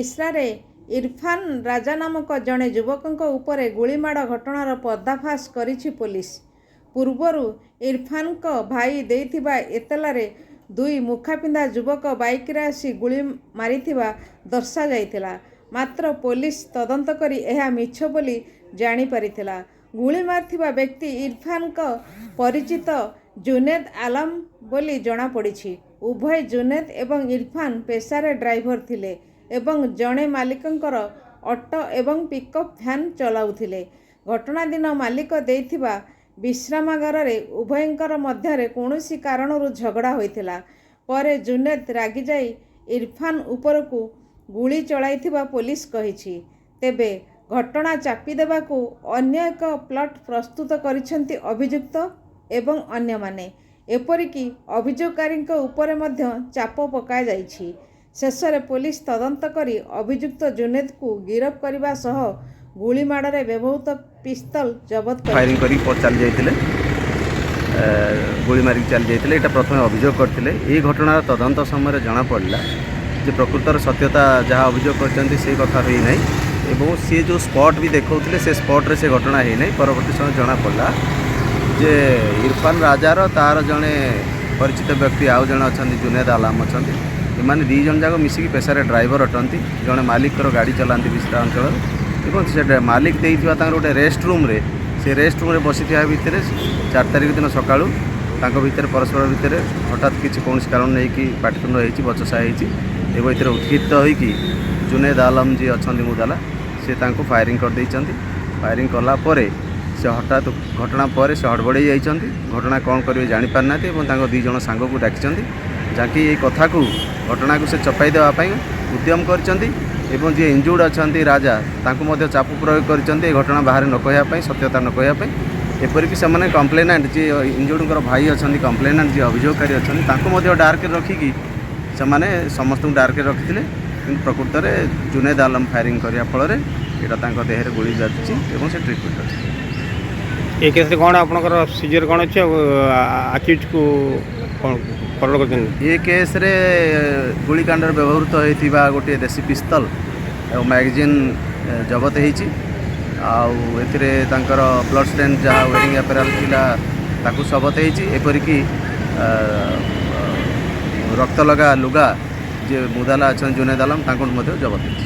ବିଶ୍ରାରେ ଇରଫାନ ରାଜା ନାମକ ଜଣେ ଯୁବକଙ୍କ ଉପରେ ଗୁଳିମାଡ଼ ଘଟଣାର ପର୍ଦ୍ଦାଫାଶ କରିଛି ପୋଲିସ। ପୂର୍ବରୁ ଇରଫାନଙ୍କ ଭାଇ ଦେଇଥିବା ଏତଲାରେ ଦୁଇ ମୁଖାପିନ୍ଧା ଯୁବକ ବାଇକରେ ଆସି ଗୁଳି ମାରିଥିବା ଦର୍ଶାଯାଇଥିଲା। ମାତ୍ର ପୋଲିସ ତଦନ୍ତ କରି ଏହା ମିଛ ବୋଲି ଜାଣିପାରିଥିଲା। ଗୁଳି ମାରିଥିବା ବ୍ୟକ୍ତି ଇରଫାନଙ୍କ ପରିଚିତ ଜୁନେଦ ଆଲମ ବୋଲି ଜଣାପଡ଼ିଛି। ଉଭୟ ଜୁନେଦ ଏବଂ ଇରଫାନ ପେଶାରେ ଡ୍ରାଇଭର ଥିଲେ ଏବଂ ଜଣେ ମାଲିକଙ୍କର ଅଟୋ ଏବଂ ପିକଅପ୍ ଭ୍ୟାନ୍ ଚଲାଉଥିଲେ। ଘଟଣା ଦିନ ମାଲିକ ଦେଇଥିବା ବିଶ୍ରାମାଗାରରେ ଉଭୟଙ୍କର ମଧ୍ୟରେ କୌଣସି କାରଣରୁ ଝଗଡ଼ା ହୋଇଥିଲା। ପରେ ଜୁନେଦ ରାଗିଯାଇ ଇରଫାନ ଉପରକୁ ଗୁଳି ଚଳାଇଥିବା ପୋଲିସ କହିଛି। ତେବେ ଘଟଣା ଚାପି ଦେବାକୁ ଅନ୍ୟ ଏକ ପ୍ଲଟ୍ ପ୍ରସ୍ତୁତ କରିଛନ୍ତି ଅଭିଯୁକ୍ତ ଏବଂ ଅନ୍ୟମାନେ। ଏପରିକି ଅଭିଯୋଗକାରୀଙ୍କ ଉପରେ ମଧ୍ୟ ଚାପ ପକାଯାଇଛି। ଶେଷରେ ପୋଲିସ ତଦନ୍ତ କରି ଅଭିଯୁକ୍ତ ଜୁନେଦକୁ ଗିରଫ କରିବା ସହ ଗୁଳିମାଡ଼ରେ ବ୍ୟବହୃତ ପିସ୍ତଲ ଜବତ ଫାୟାରିଂ କରିଛି। କରିକି ଚାଲି ଯାଇଥିଲେ, ଗୁଳି ମାରିକି ଚାଲି ଯାଇଥିଲେ। ଏଇଟା ପ୍ରଥମେ ଅଭିଯୋଗ କରିଥିଲେ। ଏଇ ଘଟଣାର ତଦନ୍ତ ସମୟରେ ଜଣାପଡ଼ିଲା ଯେ ପ୍ରକୃତର ସତ୍ୟତା ଯାହା ଅଭିଯୋଗ କରିଛନ୍ତି, ସେଇ କଥା ହୋଇନାହିଁ ଏବଂ ସିଏ ଯେଉଁ ସ୍ପଟ୍ ବି ଦେଖାଉଥିଲେ, ସେ ସ୍ପଟ୍ରେ ସେ ଘଟଣା ହୋଇନାହିଁ। ପରବର୍ତ୍ତୀ ସମୟ ଜଣାପଡ଼ିଲା ଯେ ଇରଫାନ ରାଜାର ତାର ଜଣେ ପରିଚିତ ବ୍ୟକ୍ତି ଆଉ ଜଣେ ଅଛନ୍ତି, ଜୁନେଦ ଆଲାମ ଅଛନ୍ତି। ଏମାନେ ଦୁଇ ଜଣ ଯାକ ମିଶିକି ପେଶାରେ ଡ୍ରାଇଭର ଅଟନ୍ତି। ଜଣେ ମାଲିକର ଗାଡ଼ି ଚଲାନ୍ତି ବିଶ୍ରା ଅଞ୍ଚଳରେ ଏବଂ ସେ ମାଲିକ ଦେଇଥିବା ତାଙ୍କର ଗୋଟେ ରେଷ୍ଟ ରୁମ୍ରେ, ସେ ରେଷ୍ଟ ରୁମ୍ରେ ବସିଥିବା ଭିତରେ 4 ତାରିଖ ଦିନ ସକାଳୁ ତାଙ୍କ ଭିତରେ, ପରସ୍ପର ଭିତରେ ହଠାତ୍ କିଛି କୌଣସି କାରଣ ନେଇକି ପାଟିତୁଣ୍ଡ ହେଇଛି, ବଚସା ହେଇଛି ଏବଂ ଏଥିରେ ଉତ୍କ୍ଷିପ୍ତ ହୋଇକି ଜୁନେଦ ଆଲମ ଯିଏ ଅଛନ୍ତି ମୁଦାଲା, ସେ ତାଙ୍କୁ ଫାୟାରିଂ କରିଦେଇଛନ୍ତି। ଫାୟାରିଂ କଲା ପରେ ସେ ହଠାତ୍ ଘଟଣା ପରେ ସେ ହଡ଼ବଡ଼େଇ ଯାଇଛନ୍ତି। ଘଟଣା କ'ଣ କରିବେ ଜାଣିପାରିନାହାନ୍ତି ଏବଂ ତାଙ୍କ ଦୁଇ ଜଣ ସାଙ୍ଗକୁ ଡାକିଛନ୍ତି, ଯାହାକି ଏଇ କଥାକୁ, ଘଟଣାକୁ ସେ ଚପାଇ ଦେବା ପାଇଁ ଉଦ୍ୟମ କରିଛନ୍ତି ଏବଂ ଯିଏ ଇଞ୍ଜୁର୍ଡ଼ ଅଛନ୍ତି ରାଜା, ତାଙ୍କୁ ମଧ୍ୟ ଚାପ ପ୍ରୟୋଗ କରିଛନ୍ତି ଏ ଘଟଣା ବାହାରେ ନ କହିବା ପାଇଁ, ସତ୍ୟତା ନ କହିବା ପାଇଁ। ଏପରିକି ସେମାନେ କମ୍ପ୍ଲେନାଣ୍ଟ ଯିଏ ଇଞ୍ଜୁର୍ଡ଼ଙ୍କର ଭାଇ ଅଛନ୍ତି, କମ୍ପ୍ଲେନାଣ୍ଟ ଯିଏ ଅଭିଯୋଗକାରୀ ଅଛନ୍ତି, ତାଙ୍କୁ ମଧ୍ୟ ଡାର୍କରେ ରଖିକି ସେମାନେ ସମସ୍ତଙ୍କୁ ଡାର୍କରେ ରଖିଥିଲେ। କିନ୍ତୁ ପ୍ରକୃତରେ ଜୁନେଦ ଆଲମ ଫାୟାରିଂ କରିବା ଫଳରେ ଏଇଟା ତାଙ୍କ ଦେହରେ ଗୁଳି ବାଜିଛି ଏବଂ ସେ ଟ୍ରିଟମେଣ୍ଟ ଅଛି। ଏ କେସ୍ରେ କ'ଣ ଆପଣଙ୍କର ସିଜର କ'ଣ ଅଛି ଆଉ ଆକ୍ୟୁଜ୍କୁ କ'ଣ କରଣ କରିଛନ୍ତି? ଏ କେସ୍ରେ ଗୁଳିକାଣ୍ଡରେ ବ୍ୟବହୃତ ହୋଇଥିବା ଗୋଟିଏ ଦେଶୀ ପିସ୍ତଲ ଏବଂ ମ୍ୟାଗାଜିନ୍ ଜବତ ହେଇଛି। ଆଉ ଏଥିରେ ତାଙ୍କର ବ୍ଲଡ୍ ଷ୍ଟେନ୍ ଯାହା ୱେରିଂ ଆପେରାଲ୍ ଥିଲା, ତାକୁ ଜବତ ହେଇଛି। ଏପରିକି ରକ୍ତ ଲଗା ଲୁଗା, ଯିଏ ମୁଦାଲା ଅଛନ୍ତି ଜୁନେଦ ଆଲମ, ତାଙ୍କଠୁ ମଧ୍ୟ ଜବତ ହେଇଛି।